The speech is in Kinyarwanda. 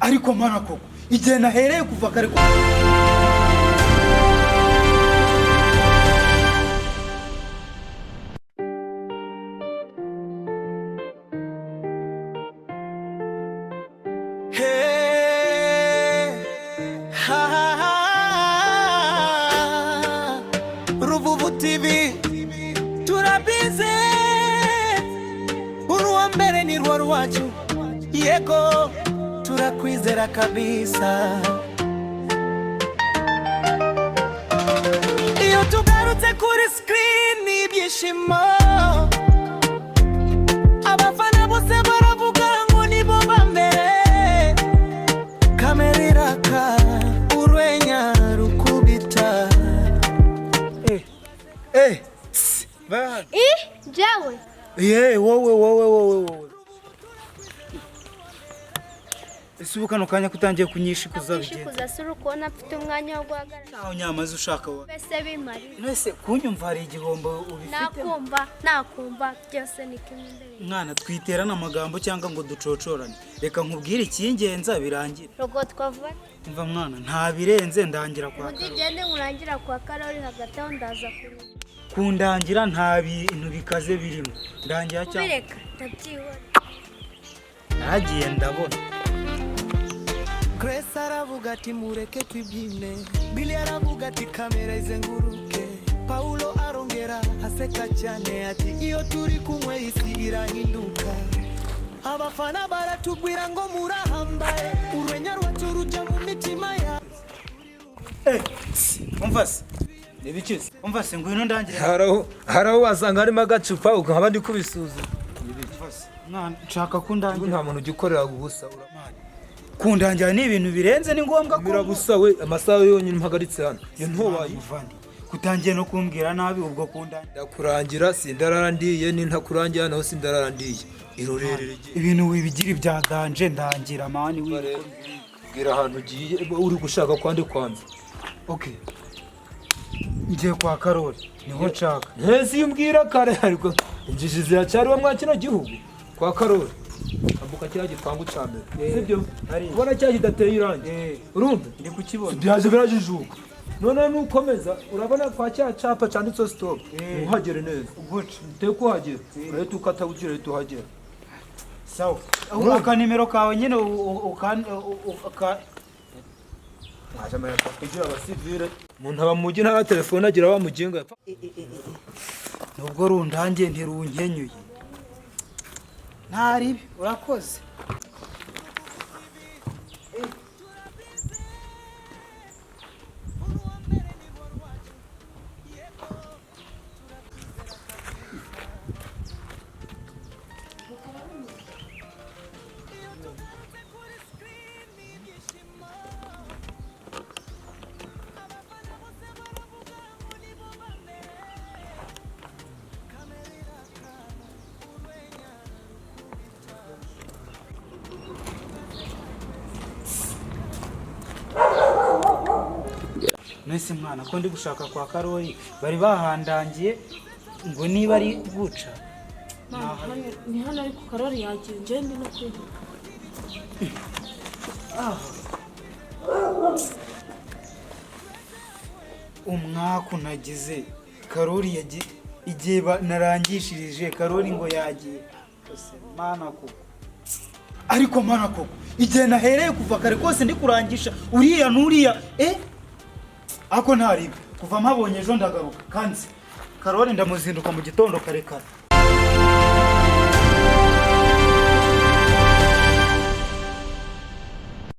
Ariko mana koko, igihe nahereye kuva kare ko Hey, ha, ha, ha. Ruvubu TV turabize, uruwa mbere ni rwo rwacu, yego turakwizera kabisa. Iyo tugarutse kuri screen ibyishimo, abafana bose baravuga ngo nibo ba mbere. Kamera iraka, urwenya rukubita. Eh, tss, va. I jewe. Ye, wowe, wowe, wowe, wowe. Ese ubu kano kanya kutangiye kunyishikuza bigenze? Nakwishikuza si uri kubona mfite umwanya wo guhagarara. Ntaho nyamaze ushaka wa. Mbese bimariye. Nese kunyumva hari igihombo ubifite? Nakumva, nakumva byose ni kimwe imbere. Mwana, twiterane amagambo cyangwa ngo ducocorane. Reka nkubwire icyingenza birangire. Rogotwa vuba. Umva mwana, nta birenze, ndangira kwa Ubundi Karoli. ugende nkurangira kwa Karoli, hagati aho ndaza kureba. Kundangira nta bintu bikaze birimo. Ndangira cyangwa Kubireka ndabyihora. Nagiye ndabona. Grace aravuga ati mureke twibyine, Billy aravuga ati kamera izenguruke, Paulo arongera aseka cyane ati iyo turi kumwe isi irahinduka. Abafana baratubwira ngo murahambaye, urwenya rwacu rujya mu mitima ya Eh, tss, umva se. Ni se? Umva se, ngwino ndangire. Hari aho wasanga harimo agacupa ukaba ndi kubisuzuma. Umva se. Mwana, nshaka Ubu kundangira. nta muntu ujya ukorera ubusa. Kundangira ni ibintu birenze, ni ngombwa ko Mira busa we, amasaha yonyine mpagaritse hano iyo ntobaye. Muvandi, kutangiye no kumbwira nabi ubwo kundangira. Ndakurangira sindarara ndiye, nintakurangira naho sindarara ndiye. Irorere rigiye. Ibintu wibigira ibya danger, ndangira man wi. Bwira ahantu ugiye, uri gushaka kwandi kwanza. Okay. Ngiye kwa Karoli, niho nshaka. Ntese iyo umbwira kare, ariko injiji ziracyariho mwa kino gihugu. Kwa Karoli ambuka kiriya gipangu ca mbere, sibyo? Hari. Ubona cya kidateye irangi? Eh. Urumva? Ndi kukibona. Byaje birajijuka. Noneho nukomeza urabona kwa cya capa canditseho stop. Eh. Uhagere neza. Guca. Uteye kuhagera, urahita ukata ugira uhita uhagera. Sawa. Akanimero kawe nyine Mwaje amayapa kugira abasivile, umuntu aba mu mujyi nta telefone agira, wa muginga. Nubwo rundangiye ntirunkenyuye. Ntaribi, urakoze. Nese mwana, ko ndi gushaka kwa Karoli, bari bahandangiye ngo niba ari guca. Mama, ni hano ariko Karori yagiye, njyewe ndi no kwihuta. Umwaku nagize Karoli yagiye igihe narangishirije Karoli ngo yagiye. Ese mana koko, ariko mana koko, igihe nahereye kuva kare kose ndi kurangisha uriya n'uriya, eh, ako ntaribi kuva mpabonye ejo ndagaruka kandi Karoli ndamuzinduka mu gitondo kare kare.